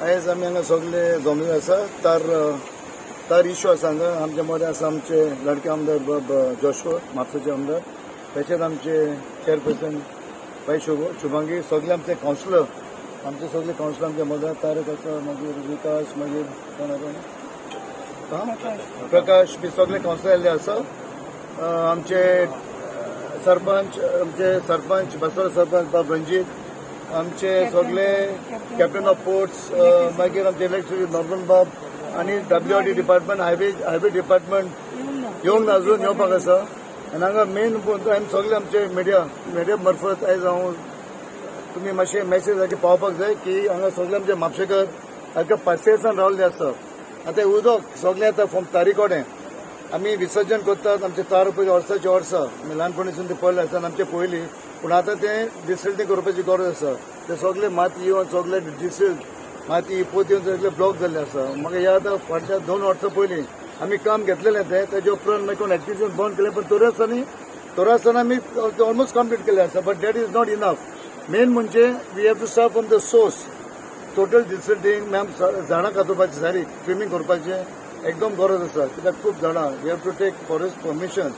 आयज आमी हांगा सगळे जमले आसा. तर तर इशू आसा हांगा. आमच्या मदें आसा आमचे लाडके आमदार बाब जोशुआ, म्हापशेचे आमदार, तशेंच आमचे चेअरपर्सन बाई शुभांगी, सगळे आमचे कावन्सिलर, आमचे सगळे कावन्सिलर आमच्या मदें. तारक आसा, मागीर विकास, मागीर कोण आसा? हा? प्रकाश बी सगळे कावन्सिलर आयिल्ले आसा. आमचे सरपंच, आमचे सरपंच बसवरा सरपंच बाब रणजीत, आमचे सगळे कॅप्टन ऑफ पोर्ट्स, मागीर आमचे इलेक्ट्रिसिटी नॉर्मन बाब आनी WRD department, highway department येवंक ना अजून, येवपाक आसा. आनी हांगा मेन आमी सगळे आमचे मिडिया मार्फत आयज हांव तुमी मातशे मॅसेज सारके पावपाक जाय की हांगा सगळे आमचे म्हापशेकर सारके पासियेंसान रावल्ले आसा. आतां उदक सगळें आतां फ्रॉम तारी कडेन आमी विसर्जन करतात. आमचे तार पयलीं वर्साची वर्सां आमी ल्हानपणीसून ते पळयले आसा आनी आमचे पयलीं, पूण आतां तें डिसिल्टींग करपाची गरज आसा. ते सगळे माती येवन, सगळे डिसिल्ट माती पोत येवन सगळे ब्लॉक जाल्ले आसा. म्हाका याद आसा, फाटल्या 2 वर्सां पयलीं आमी काम घेतलेलें तें. तेजे उपरांत मागीर कोण एक्टिविटी बंद केलें, पण तरी आसतना आमी ऑलमोस्ट कंप्लीट केलें आसा, but that is not enough. Main म्हणजे we have to start from the source. Total desilting, ma'am, झाडां कातरपाची, सारी ट्रिमींग करपाचें एकदम गरज आसा, कित्याक खूब झाडां. We have to take forest permission.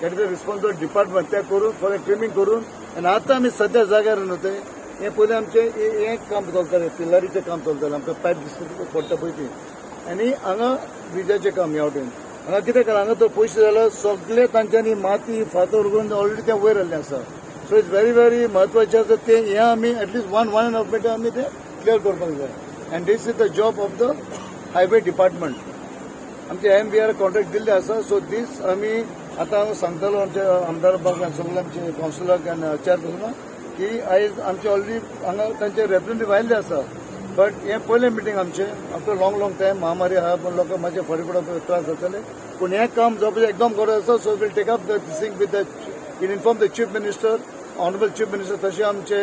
That is a responsible department. तें करून, फॉरेस्ट ट्रिमींग करून. आनी आतां आमी सद्या जाग्यार न्हू तें हें पयलीं आमचें हें काम चलतालें, पिल्लारीचें काम चलतालें. आमकां पायप दिसता पडटा पळय ती. आनी हांगा ब्रिजाचें काम ह्या वटेन. हांगा कितें केलां, हांगा तर पयशे जाल्यार सगळे तांच्यांनी माती फातर करून ऑलरेडी तें वयर आयिल्लें आसा. सो it's very very म्हत्वाचें आसा तें. हें आमी at least 1.5 meter आमी तें क्लियर करपाक जाय and this is the job of the highway department. आमचे एमव्हीआर कॉन्ट्रॅक्ट दिल्ले आसा. सो दीस आमी आतां हांव सांगतालो आमच्या आमदार बाब आनी सगळे आमचे कावन्सिलर आनी चेअरपर्सनाक की आयज आमचे ऑलरेडी हांगा तांचे रेप्रेझेंटेटिव्ह आयिल्ले आसा, बट हें पयलें मिटींग आमचें आफ्टर लॉंग लॉंग टायम. महामारी आहा, पूण लोकांक मातशे फरक पडप, त्रास जाताले, पूण हें काम जावपाचें एकदम गरज आसा. So we'll take up the thing with the we'll inform the Chief Minister, Honourable Chief Minister, तशें आमचे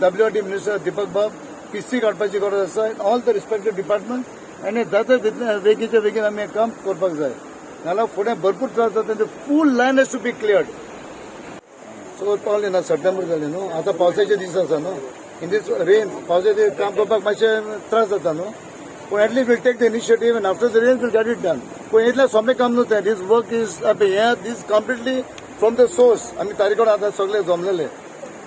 डब्ल्यूआरडी मिनिस्टर दीपक बाब. पीसी काडपाची गरज आसा, ऑल the respective department. आनी जाता तितलें बेगीच्या बेगीन आमी हें काम करपाक जाय, नाल्यार फुडें भरपूर त्रास जाता. Full line has to be cleared. So पावले ना, सप्टेंबर जाले न्हू, आतां पावसाचे दीस आसा न्हू. इन दीस रेन, पावसाचे काम करपाक मातशें त्रास जाता न्हू, पूण at least we'll take the initiative and after the rain we'll get it done. पूण इतलें सोंपें काम न्हू तें. दीस वर्क is हें, this completely from the source. आमी तारी कडेन आतां सगळे जमलेले.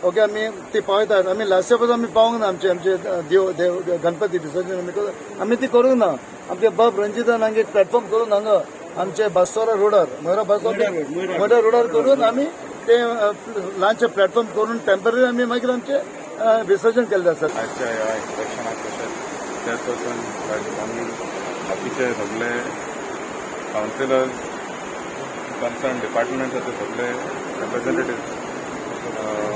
ओके, आमी ती पावयतात. आमी लास्ट इयर पासून आमी पावूंक ना. आमचे देव देव गणपती विसर्जन आमी करता, आमी ती करूंक ना. आमचे बाब रंजितान हांगा एक प्लॅटफॉर्म करून हांगा आमचे बास्तोरा रोडार, मोयरा बास्तोरा मोयरा रोडार करून आमी ते ल्हानशे प्लॅटफॉर्म करून टेंपररी आमी मागीर आमचे विसर्जन केल्लें आसा. आजच्या ह्या इन्स्पेक्शनाक तशेंच चेअरपर्सन आमी बाकीचे सगळे कावन्सिलर्स, कन्सर्न डिपार्टमेंट्साचे सगळे रिप्रेझेंटेटिव्ह,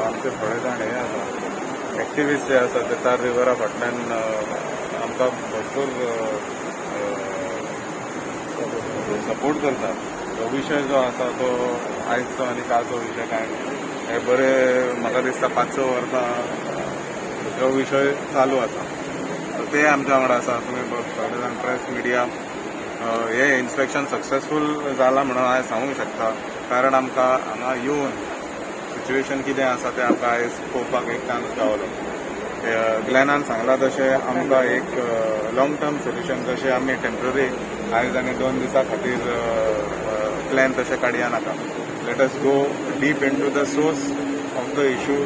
आमचे थोडे जाण हे आसा, एक्टिविस्ट जे आसा ते तार रिवरा फाटल्यान आमकां भरपूर सपोर्ट करता. हो विशय जो आसा तो आयजचो आनी कालचो विशय कांय न्हय. हे बरे म्हाका दिसता 5-6 वर्सां हो विशय चालू आसा. ते आमच्या वांगडा आसा. तुमी थोडे जाण प्रेस मिडिया. हे इन्स्पेक्शन सक्सेसफूल जाला म्हणून हांव सांगूंक शकता, कारण आमकां हांगा येवन सिच्युएशन कितें आसा तें आमकां आयज पळोवपाक एक चान्स गावलो. ग्लॅनान सांगलां तशें आमकां एक लॉंग टर्म सोल्युशन, जशें आमी टेंपररी आयज आनी 2 दिसां खातीर प्लॅन तशें काडया नाका. Let us go deep into the source of the issue.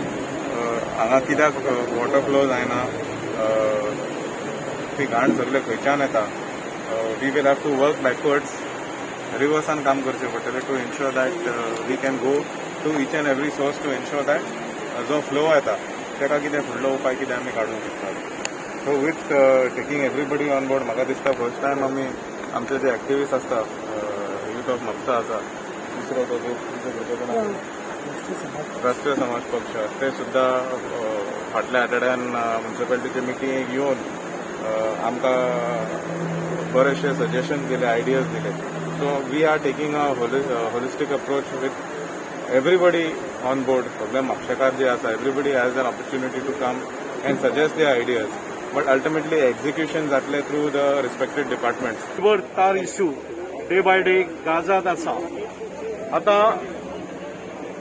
हांगा कित्याक वॉटर फ्लो जायना, ती घाण सगळे खंयच्यान येता, we will have to work backwards. रिवर्सान काम करचें पडटलें to ensure that we can go to each and every source, to ensure that जो फ्लो येता ताका कितें फुडलो उपाय कितें आमी काडूंक शकतात. So with taking everybody on board, म्हाका दिसता फर्स्ट टायम आमी आमचे जे एक्टिविस्ट आसता, युथ ऑफ म्हापसा आसा, दुसरो तो तुमचो ग्रुपाचो नांव राष्ट्रीय समाज पक्ष, ते सुद्दां फाटल्या आठवड्यान म्युन्सिपालिटीचे मिटिंगेक येवन आमकां बरेचशे सजेशन दिले, आयडियाज दिले. So we are taking a holistic approach with everybody on board. सगळे म्हापशेकार जे आसा, everybody has an opportunity to come and suggest the ideas, but ultimately execution जातलें through the respected departments. River Tar issue day by day गाजत आसा. आतां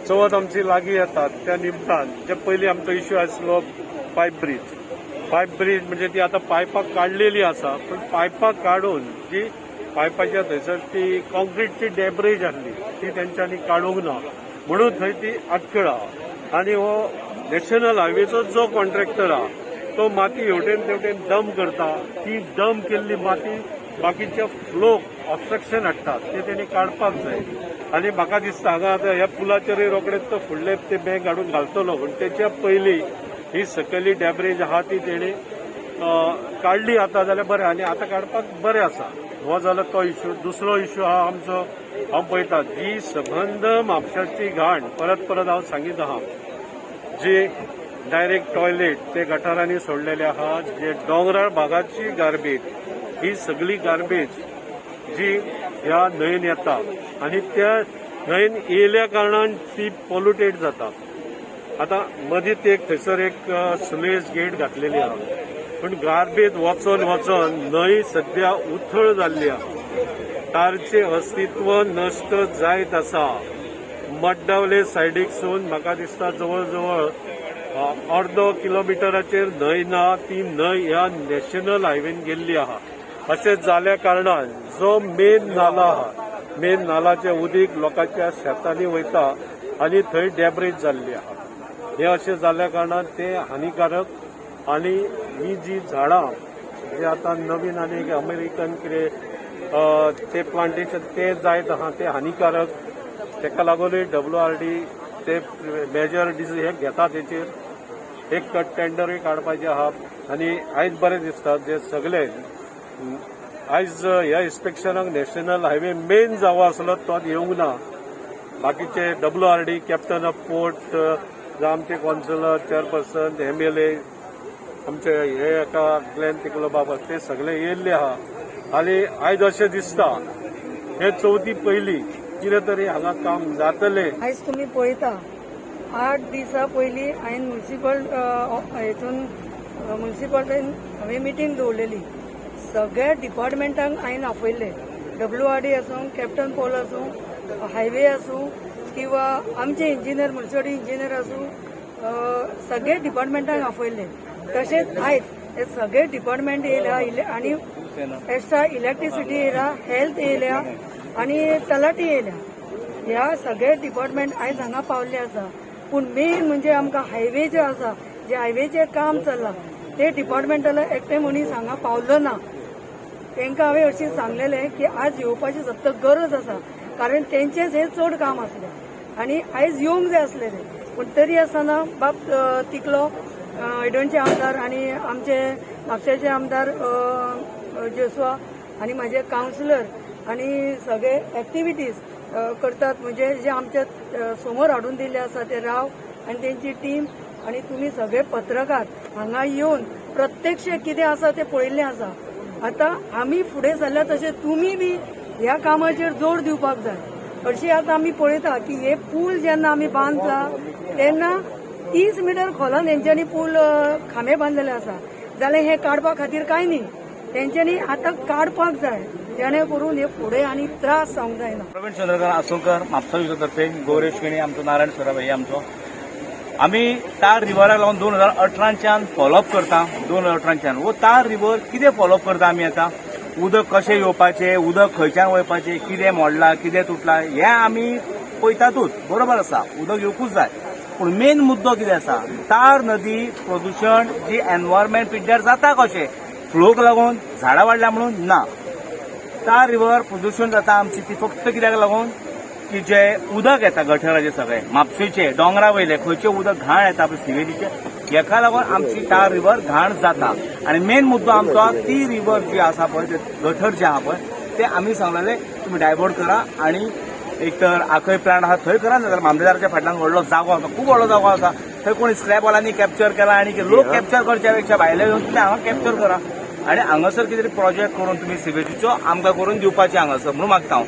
चवथ आमची लागीं येता, त्या निमतान जे पयलीं आमचो इश्यू आसलो पायप ब्रीज पायप ब्रीज म्हणजे ती आतां पायपां काडलेली आसा, पूण पायपां काडून जी पायपाच्या थंयसर ती कॉन्क्रीटची डेब्रेज आसली ती तेंच्यांनी काडूंक ना, म्हणून थंय ती आटखळ आहा. आनी हो नॅशनल हायवेचो जो कॉन्ट्रॅक्टर आहा तो माती हेवटेन तेवटेन डंप करता. ती डंप केल्ली माती बाकीच्या फ्लोक ऑब्स्ट्रक्शन हाडटा, ते तेणी काडपाक जाय. आनी म्हाका दिसता हांगा आतां ह्या पुलाचेरूय रोखडेच तो फुडले ते बँक हाडून घालतलो, पूण तेच्या पयलीं ही सकयली डॅबरेज आहा ती तेणी काडली आतां जाल्यार बरें, आनी आतां काडपाक बरें आसा. हो जालो तो इश्यू. दुसरो इश्यू आहा आमचो, हांव पळयता जी सबंद म्हापशाची घाण परत परत हांव सांगीत आहा, जी डायरेक्ट टॉयलेट ते गटारांनी सोडलेले आहा, जे दोंगराळ भागाची गार्बेज, ही सगळी गार्बेज जी ह्या न्हंयेन येता आनी त्या न्हंयेन येयल्या कारणान ती पोल्युटेड जाता. आतां मदींच एक थंयसर एक सुलेज गेट घातलेली आहा, पूण गार्बेज वचोन वचोन न्हंय सद्या उथळ जाल्ली आहा. तार्चे अस्तित्व नश्ट जायत आसा. मड्डावले सायडीक सून म्हाका दिसता जवळ जवळ अर्दो किलोमिटराचेर न्हंय ना, ती न्हंय ह्या नॅशनल हायवेन गेल्ली आहा. अशें जाल्या कारणान जो मेन नाला आहा, मेन नालाचें उदीक लोकांच्या शेतांनी वयता आनी थंय डॅबरेज जाल्ली आहा. हें अशें जाल्या कारणान तें हानिकारक. आनी ही जी झाडां जे आतां नवीन आनी एक अमेरिकन कितें ते प्लांटेशन ते जायत आहा, ते हानिकारक. ताका लागूनय डब्ल्यूआरडी ते मेजर हे घेता, तेचेर एक टेंडरूय काडपाचें आहा. आनी आयज बरें दिसता जे सगळे आयज ह्या इन्स्पेक्शनाक नॅशनल हायवे मेन जावो आसलो तो येवंक ना. बाकीचे डब्ल्यूआरडी, कॅप्टन ऑफ पोर्ट, जावं आमचे कौन्सिलर, चेअरपर्सन, एमएलए, आमचे हे एका ग्लॅन तिकलो बाबा, ते सगळे येयल्ले आहा. आनी आयज अशें दिसता हे चवथी पयली कितें तरी हांगा काम जातलें. आयज तुमी पळयता, 8 दिसां पयलीं हांवें म्युनिसिपल हेतून म्युनिसिपालिटीन हांवें मिटींग दवरलेली. सगळ्या डिपार्टमेंटांक हांवें आपयल्ले, डब्ल्यूआरडी आसूं, कॅप्टन पॉल आसूं, हायवे आसूं किंवा आमचे इंजिनियर, म्युनिसिपालिटी इंजिनियर आसूं, सगळे डिपार्टमेंटांक आपयल्ले. तशेंच आयज हे सगळे डिपार्टमेंट येयल्या आनी एक्स्ट्रा इलेक्ट्रिसिटी येयल्या, हेल्थ येयल्या आनी तलाठी येयल्या. ह्या सगळे डिपार्टमेंट आयज हांगा पावल्ले आसा. पूण मेन म्हणजे आमकां हायवे जे आसा, जे हायवेचें काम चल्लां, ते डिपार्टमेंटाला एकटे मनीस हांगा पावलो ना. तांकां हांवें अशें सांगलेलें की आज येवपाची सक्त गरज आसा, कारण तेंचेच हें चड काम आसलें आनी आयज येवंक जाय आसलेलें. पूण तरी आसतना बाब तिकलो हळदोणचे आमदार आनी आमचे म्हापशेचे आमदार जोसवा आनी म्हाजे कावन्सिलर आनी सगळे एक्टिविटीज करतात, म्हणजे जे आमच्या समोर हाडून दिल्ले आसा ते राव आनी तेंची टीम आनी तुमी सगळे पत्रकार हांगा येवन प्रत्यक्ष कितें आसा तें पळयल्लें आसा. आतां आमी फुडें सरल्या तशें तुमी बी ह्या कामाचेर जोर दिवपाक जाय. हरशीं आतां आमी पळयता की हे पूल जेन्ना आमी बांदला तेन्ना 30 मिटर खोलान हेंच्यांनी पूल खांबे बांदलेले आसा, जाल्यार हे काडपा खातीर कांय न्ही, तेंच्यांनी आतां काडपाक जाय, जेणे करून हे फुडें आनी त्रास जावंक जायना. प्रवीण चंद्रकांत आसोलकर, म्हापसा तर्फे गौरेश केणी आमचो, नारायण सराफ हे आमचो. आमी तार रिवराक लागून 2018च्यान फॉलोअप करता. 2018च्यान हो तार रिवर कितें फॉलोअप करता आमी. आतां उदक कशें येवपाचें, उदक खंयच्यान वयपाचें, कितें मोडलां, कितें तुटलां, हें आमी पळयतातूच. बरोबर आसा, उदक येवकूच जाय. पूण मेन मुद्दो कितें आसा, तार नदी प्रदुशण जी एनवायरमेंट पिड्ड्यार जाता कशें, फ्लोक लागून झाडां वाडल्या म्हणून ना. तार रिवर प्रदुशण जाता आमची ती फक्त कित्याक लागून की जे उदक येता गटराचे, सगळे म्हापशेचे दोंगरा वयले खंयचे उदक घाण येता पळय सिवेजीचे, हेका लागून आमची तार रिवर घाण जाता. आनी मेन मुद्दो आमचो, ती रिवर जी आसा पळय, ते गटर जे आहा पळय, ते आमी सांगलेले तुमी डायवर्ट करा आनी एक तर आखय प्लांट आहा थंय करा, नाजाल्यार मामलेदाराच्या फाटल्यान व्हडलो जागो आसा, खूब व्हडलो जागो आसा, थंय कोणी स्क्रॅपवाल्यांनी कॅप्चर केला आनी लोक कॅप्चर करच्या पेक्षा भायले येवन तुमी हांगा कॅप्चर करा आनी हांगासर कितें तरी प्रोजेक्ट करून तुमी सिवेजीचो आमकां करून दिवपाचें हांगासर म्हणून मागता हांव.